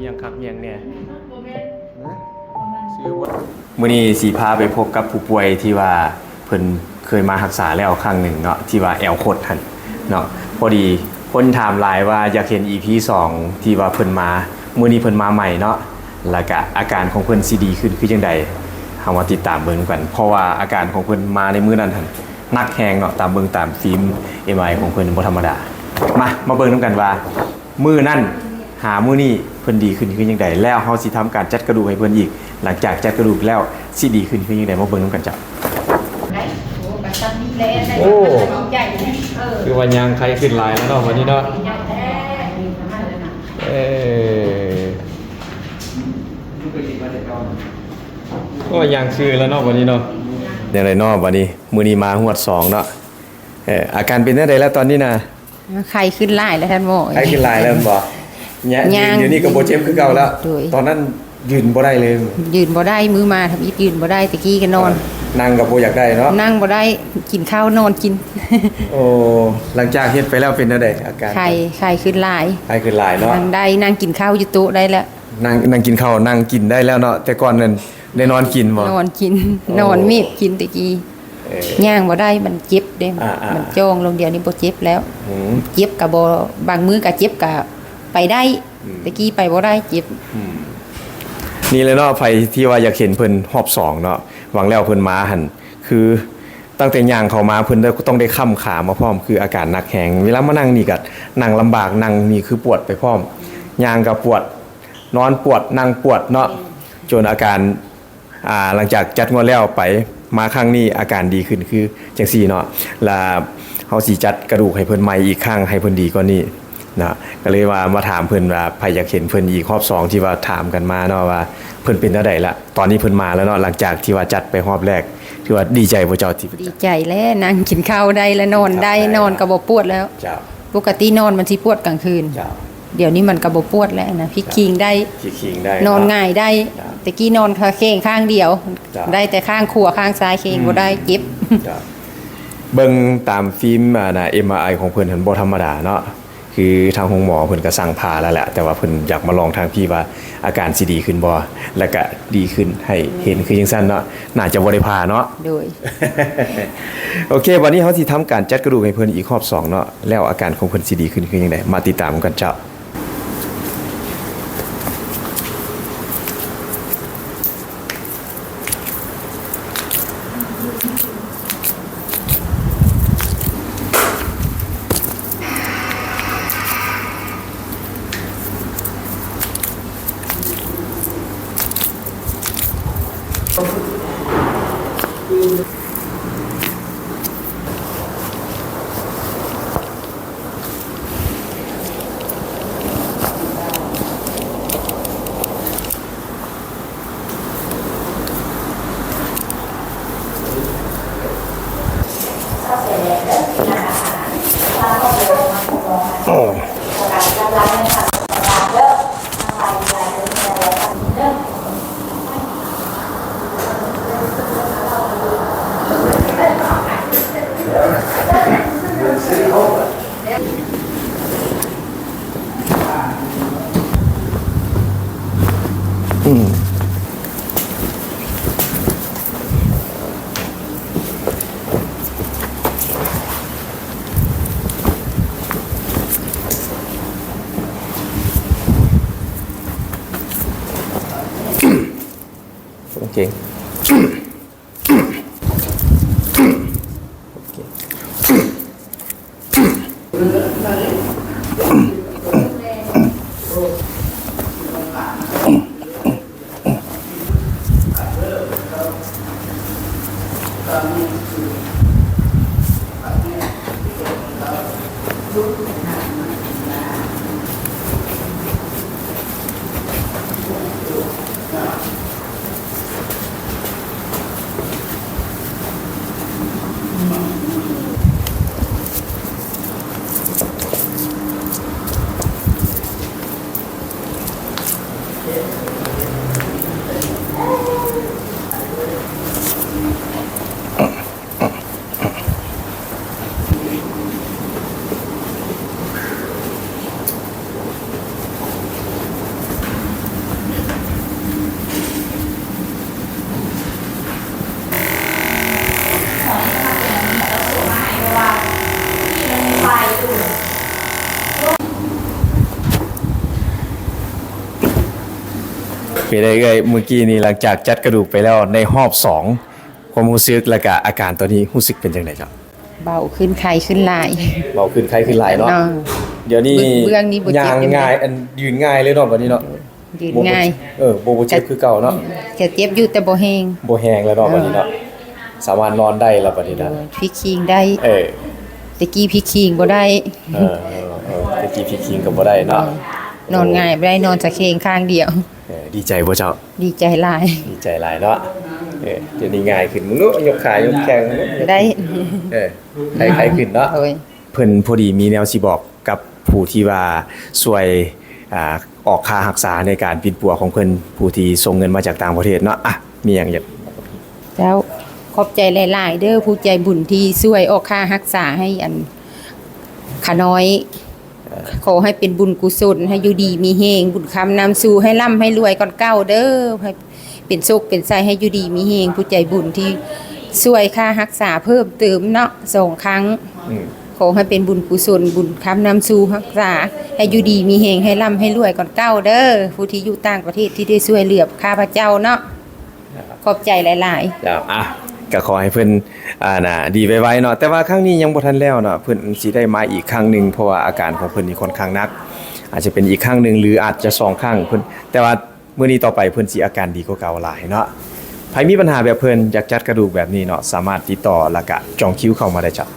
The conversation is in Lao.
ຍັງຄັກຍັງແນ່. ມື້ນີ້ຊິພາໄປພົບກັບຜູ້ປ່ວຍທີ່ວ່າເພິ່ນເຄີຍມາຮັກສາແລ້ວຄັ້ງໜຶ່ງເນາະ ທີ່ວ່າແອວຄົດຫັ້ນເນາະ. ພໍດີຄົນຖາມຫຼາຍວ່າຢາກເຫັນອີພີສອງທີ່ວ່າເພິ່ນມາ, ມື້ນີ້ເພິ່ນມາໃໝ່ເນາະ ແລ້ວກະອາການຂອງເພິ່ນຊິດີຂຶ້ນຄືຈັ່ງໃດ ເຮົາມາຕິດຕາມເບິ່ງນຳກັນ ເພາະວ່າອາການຂອງເພິ່ນມາໃນມື້ນັ້ນຫັ້ນໜັກແຮງເນາະ, ຕາມເບິ່ງຕາມຟິມເອັມອາໄອຂອງເພິ່ນບໍ່ທຳມະດາ. ມາ ມາເບິ່ງນຳກັນວ່າ ມື້ນັ້ນຫາມື້ນີ້ເພິ່ນດີຂຶ້ນຄືຈັ່ງໃດ ແລ້ວເຮົາຊິທຳການຈັດກະດູກໃຫ້ເພິ່ນອີກ. ຫຼັງຈາກຈັດກະດູກແລ້ວຊິດີຂຶ້ນຄືຈັ່ງໃດ ມາເບິ່ງນຳກັນເຈົ້າ. ໂອ້ ຄືວ່າຍ່າງໄຄຂຶ້ນຫຼາຍແລ້ວເນາະ ບັດນີ້ເນາະ. ເອີ ໂອ້ ຍ່າງຊື່ແລ້ວເນາະ ບັດນີ້ເນາະ. ແນວໃດເນາະ ບັດນີ້ ມື້ນີ້ມາຮອດສອງເນາະ. ເອີ ອາການເປັນແນວໃດແລ້ວຕອນນີ້ນະ? ໄຂ້ຂຶ້ນຫຼາຍແລ້ວທ່ານໝໍ. ໄຂ້ຂຶ້ນຫຼາຍແລ້ວແມ່ນບໍ່? ຍ່າງ ດຽວນີ້ກໍບໍ່ເຈັບຄືເກົ່າແລ້ວ. ໂດຍ. ຕອນນັ້ນຢືນບໍ່ໄດ້ເລີຍ. ຢືນບໍ່ໄດ້, ມື້ມາທຳອິດຢືນບໍ່ໄດ້, ແຕ່ກີ້ກໍນອນ. ເອີ ນັ່ງກໍບໍ່ຢາກໄດ້ເນາະ. ນັ່ງບໍ່ໄດ້, ກິນເຂົ້ານອນກິນ. ໂອ້ ຫຼັງຈາກເຮັດໄປແລ້ວເປັນແນວໃດອາການ? ໄຂ້ ໄຂ້ຂຶ້ນຫຼາຍ. ໄຂ້ຂຶ້ນຫຼາຍເນາະ. ນັ່ງໄດ້, ນັ່ງກິນເຂົ້າຢູ່ໂຕະໄດ້ແລ້ວ. ນັ່ງ ນັ່ງກິນເຂົ້າ ນັ່ງກິນໄດ້ແລ້ວເນາະ. ແຕ່ກ່ອນນັ້ນໄດ້ນອນກິນບໍ່? ນອນກິນ. ໂອ້ ນອນເມບກິນແຕ່ກີ້. ເອີ ຍ່າງບໍ່ໄດ້ ມັນເຈັບເດ້. ອ່າໆ ມັນຈ່ອງລົງ. ດຽວນີ້ບໍ່ເຈັບແລ້ວ. ອືມ ເຈັບກໍບໍ່ ບາງມື້ກໍເຈັບກໍໄປໄດ້. ອືມ ແຕ່ກີ້ໄປບໍ່ໄດ້ ເຈັບ. ອືມ ນີ້ແຫຼະເນາະ ໃຜທີ່ວ່າຢາກເຫັນເພິ່ນຮອບສອງເນາະ ຫວັງແລ້ວເພິ່ນມາຫັ້ນ ຄືຕັ້ງແຕ່ຍ່າງເຂົ້າມາ ເພິ່ນຕ້ອງໄດ້ຄ້ຳຂາມາພ້ອມ ຄືອາການໜັກແຮງ. ເວລາມານັ່ງນີ້ກໍນັ່ງລຳບາກ, ນັ່ງນີ້ຄືປວດໄປພ້ອມ, ຍ່າງກໍປວດ, ນອນປວດ, ນັ່ງປວດເນາະ. ຈົນອາການ ອ່າ ຫຼັງຈາກຈັດງວດແລ້ວໄປ ມາຄັ້ງນີ້ອາການດີຂຶ້ນຄືຈັ່ງຊີ້ເນາະ. ລະເຮົາຊິຈັດກະດູກໃຫ້ເພິ່ນໃໝ່ອີກຄັ້ງ ໃຫ້ເພິ່ນດີກວ່ານີ້ນະ. ກໍເລີຍວ່າມາຖາມເພິ່ນວ່າ ໃຜຢາກເຫັນເພິ່ນອີກຮອບສອງ ທີ່ວ່າຖາມກັນມາເນາະ ວ່າເພິ່ນເປັນແນວໃດລະ? ຕອນນີ້ເພິ່ນມາແລ້ວເນາະ ຫຼັງຈາກທີ່ວ່າຈັດໄປຮອບແລກ. ຖືວ່າດີໃຈບໍ່ເຈົ້າ? ທີ່ ດີໃຈແລ້ວ, ນັ່ງກິນເຂົ້າໄດ້ລະ ນອນໄດ້, ນອນກໍບໍ່ປວດແລ້ວ. ເຈົ້າ. ປົກກະຕິນອນມັນຊິປວດກາງຄືນ. ເຈົ້າ. ດຽວນີ້ມັນກໍບໍ່ປວດແລ້ວນະ, ພິກຄີງໄດ້, ພິກຄີງໄດ້, ນອນຫງາຍໄດ້. ເຈົ້າ. ແຕ່ກີ້ນອນຂາ ແຂ້ງຂ້າງດຽວ, ເຈົ້າ, ໄດ້ແຕ່ຂ້າງຂວາ, ຂ້າງຊ້າຍແຂ້ງ ອືມ ບໍ່ໄດ້, ເຈັບ. ເຈົ້າ. ເບິ່ງຕາມຟິມ ອັນນ່າ ເອັມອາໄອຂອງເພິ່ນຫັ້ນບໍ່ທຳມະດາເນາະ, ຄືທາງໂຮງໝໍເພິ່ນກໍສັ່ງຜ່າແລ້ວແຫຼະ, ແຕ່ວ່າເພິ່ນຢາກມາລອງທາງພີ້ວ່າອາການຊິດີຂຶ້ນບໍ່ ແລ້ວກະດີຂຶ້ນໃຫ້ເຫັນຄືຈັ່ງຊັ້ນເນາະ, ໜ້າຈະບໍ່ໄດ້ຜ່າເນາະ. ໂດຍ. ໂອເຄ, ບັດນີ້ເຮົາຊິທຳການຈັດກະດູກໃຫ້ເພິ່ນອີກຮອບສອງເນາະ, ແລ້ວອາການຂອງເພິ່ນຊິດີຂຶ້ນຄືຈັ່ງໃດ ມາຕິດຕາມກັນເຈົ້າ. ໂອເຄ. ໂ ເປັນໃດເອື້ອຍ ມື້ກີ້ນີ້ ຫຼັງຈາກຈັດກະດູກໄປແລ້ວໃນຮອບສອງ ຄວາມຮູ້ສຶກ ແລະກະອາການຕອນນີ້ຮູ້ສຶກເປັນຈັ່ງໃດເຈົ້າ? ເບົາຂຶ້ນ ໄຄຂຶ້ນຫຼາຍ. ເບົາຂຶ້ນ ໄຄຂຶ້ນຫຼາຍເນາະ. ດຽວນີ້ ເບື້ອງນີ້ບໍ່ເຈັບ ຍ່າງງ່າຍ ອັນ ຢືນງ່າຍເລີຍເນາະ ບັດນີ້ເນາະ. ຢືນງ່າຍ. ບໍ່ ເອີ ບໍ່ ບໍ່ເຈັບຄືເກົ່າເນາະ. ຈະເຈັບຢູ່ແຕ່ບໍ່ແຮງ. ບໍ່ແຮງແລ້ວເນາະ ເອີ ບັດນີ້ເນາະ. ສາມາດນອນໄດ້ແລ້ວບັດນີ້ນະ. ໂດຍ ພິກຄີງໄດ້. ເອີ ແຕ່ກີ້ພິກຄີງບໍ່ໄດ້. ເອີ ເອີ ເອີ ແຕ່ກີ້ພິກຄີງກໍບໍ່ໄດ້ເນາະ. ໂດຍ ນອນງ່າຍບໍ່ໄດ້ ນອນສະເຄງຂ້າງດຽວ. ເອີ ດີໃຈບໍ່ເຈົ້າ? ດີໃຈຫຼາຍ. ດີໃຈຫຼາຍເນາະ. ເອີ ດຽວນີ້ງ່າຍຂຶ້ນ. ມຶງດູ ຍົກຂາຍົກແຂ້ງ ໄດ້. ເອີ ໄຄ ໄຄຂຶ້ນເນາະ. ໂດຍ ເພິ່ນພໍດີມີແນວຊິບອກກັບຜູ້ທີ່ວ່າຊ່ວຍ ອ່າ ອອກຄ່າຮັກສາໃນການປິ່ນປົວຂອງເພິ່ນ ຜູ້ທີ່ສົ່ງເງິນມາຈາກຕ່າງປະເທດເນາະ. ອ່ະ ມີຫຍັງຢາກ ເຈົ້າ ຂອບໃຈຫຼາຍໆເດີ ຜູ້ໃຈບຸນທີ່ຊ່ວຍອອກຄ່າຮັກສາໃຫ້ ອັນ ຂ້ານ້ອຍ. ຂໍໃຫ້ເປັນບຸນກຸສົນ ໃຫ້ຢູ່ດີມີແຮງ ບຸນຄ້ຳນຳສູ່ ໃຫ້ລ່ຳໃຫ້ລວຍກ່ອນເກົ່າເດີ ໃຫ້ເປັນໂຊກເປັນໄຊ ໃຫ້ຢູ່ດີມີແຮງ. ຜູ້ໃຈບຸນທີ່ຊ່ວຍຄ່າຮັກສາເພີ່ມເຕີມເນາະ ສອງຄັ້ງ. ອືມ ຂໍໃຫ້ເປັນບຸນກຸສົນ ບຸນຄ້ຳນຳສູ່ຮັກສາ ໃຫ້ຢູ່ດີມີແຮງ ໃຫ້ລ່ຳໃຫ້ລວຍກ່ອນເກົ່າເດີ ຜູ້ທີ່ຢູ່ຕ່າງປະເທດທີ່ໄດ້ຊ່ວຍເຫຼືອຂ້າພະເຈົ້າເນາະ. ຂອບໃຈຫຼາຍໆ. ເຈົ້າ ອ່ະ ກໍຂໍໃຫ້ເພິ່ນ ອ່າ ນະ ດີໄວໆເນາະ. ແຕ່ວ່າຄັ້ງນີ້ຍັງບໍ່ທັນແລ້ວເນາະ ເພິ່ນຊິໄດ້ມາອີກຄັ້ງໜຶ່ງ ເພາະວ່າອາການຂອງເພິ່ນນີ້ຄ່ອນຂ້າງໜັກ. ອາດຈະເປັນອີກຄັ້ງໜຶ່ງ ຫຼື ອາດຈະສອງຄັ້ງ. ເພິ່ນ ແຕ່ວ່າມື້ນີ້ຕໍ່ໄປເພິ່ນຊິອາການດີກວ່າເກົ່າຫຼາຍເນາະ. ໃຜມີບັນຫາແບບເພິ່ນ ຢາກຈັດກະດູກແບບນີ້ເນາະ ສາມາດຕິດຕໍ່ ແລ້ວກະຈອງຄິວເຂົ້າມາໄດ້ເຈົ້າ.